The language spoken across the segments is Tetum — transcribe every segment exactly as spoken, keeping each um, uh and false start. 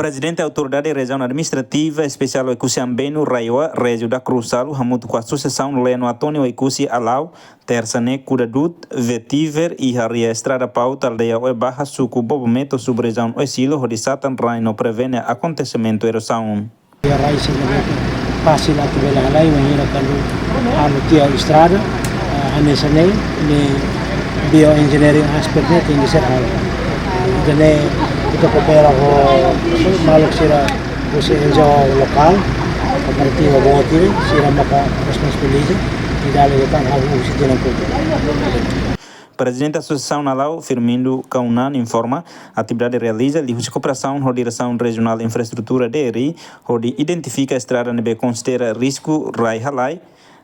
Prezidente Autoridade Rejiaun Administrativa Espesiál Oekusi Ambenu, RAEOA, Régio da Cruz Salu, hamutuk ho Asosiasaun Leno Atoni Oekusi Alau, tersa ne'e kuda du'ut vetiver iha área estrada Paut, aldeia Oebaha, suku Bobometo, sub-rejiaun Oesilo, hodi satan rai no prevene akontesimentu erozaun. Iha rai sira ne'ebé fasil atu bele halai, wainhira kuandu halo tiha estrada, eh, hanesan ne'e, ne'e bioengineering aspect ne'e tenke ser halo. Ida-ne'e ita koopera ho maluk sira husi N G O lokál, kooperativa boot sira maka responsabiliza, i dala ida tan halo husi tinan kotuk. Prezidente Asosiasaun Alau, Firmindo Kaunan, informa, atividade realiza liuhusi kooperasaun ho Diresaun Rejionál Infraestrutura, D R I, hodi identifika estrada ne'ebé konsidera risku rai halai.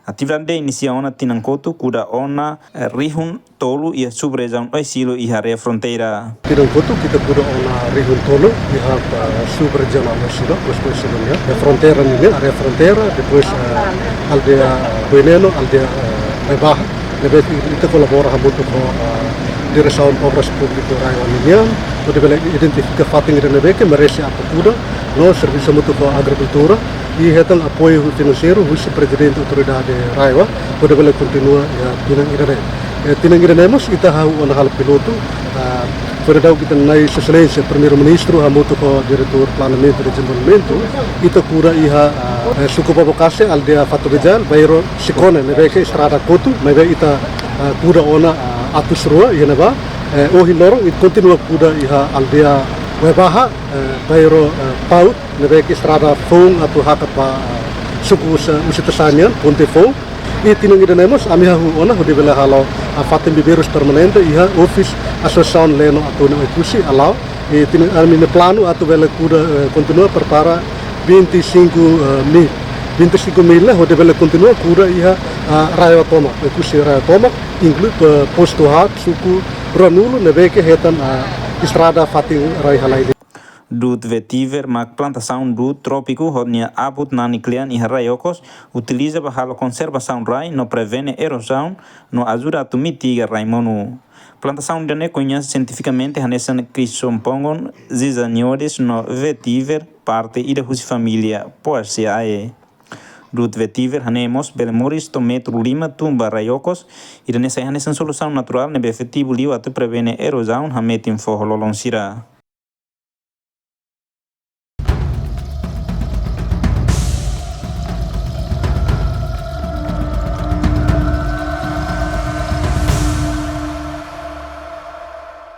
Atividade inisia ona tinan kotuk, kuda ona, eh, rihun tolu iha sub-rejiaun Oesilo iha área fronteira. Tinan kotuk ita kuda ona rihun tolu iha, eh, sub-rejiaun Oesilo, postu Oesilo nian, iha fronteira nian, área fronteira, depois, eh, aldeia Veneno, aldeia, eh, Oebaha. Ne'ebé ita kolabora hamutuk ho, eh, Diresaun Obras Públikas RAEOA nian, hodi bele identifika fatin ida ne'ebé ke merese atu kuda, no servisu hamutuk ho agrikultura, i hetan apoiu finanseiru husi Prezidente Autoridade RAEOA, hodi bele kontinua iha tinan ida-ne'e. Eh, tinan ida-ne'e mós ita hahú ona halo pilotu, ah, foin daudauk ita-nia Sua Exelénsia Primeiru-Ministru hamutuk ho Diretór Planeamentu i Dezenvolvimentu, ita kuda iha, ah, eh, suku Bobokase, aldeia Fatubejal, bairru Sikone, ne'ebé ke estrada kotu, maibé ita, ah, kuda ona, ah, atus rua iha ne'ebá, eh, ohin loron ita kontinua kuda iha aldeia Oebaha, eh, bairru, eh, Paut, ne'ebé ke estrada foun atu hakat ba, eh, suku Usi-, Usitasain nian, ponte foun. I tinan ida-ne'e mós ami hahú ona hodi bele halo, ah, fatin bibeirus permanente iha ofis Asosiasaun Leno Atoni Oekusi Alau. I tinan ami-nia planu atu bele kuda, eh, kontinua prepara vinte e cinco, eh, mil. Vinte e cinco mil ne'e hodi bele kontinua kuda iha, ah, RAEOA tomak, Oekusi RAEOA tomak, inklui, eh, postu haat, suku Ranulu, ne'ebé ke hetan, ah, estrada fatin rai halai. Du'ut vetiver mak plantasaun du'ut trópiku hodi nia abut nani kle'an iha Raiokos utiliza ba halo konservasaun rai no prevene erozaun no ajuda atu mitiga rai monu. Plantasaun ida-ne'e koñese sientifikamente hanesan Crisophogon zizanioides no vetiver, parte ida husi família Poaceae. Du'ut vetiver hanesan mós bele moris to'o metru lima tun ba Raiokos, ida-ne'e sai hanesan solusaun naturál ne'ebé efetivu liu atu prevene erozaun hametin foho lolon sira.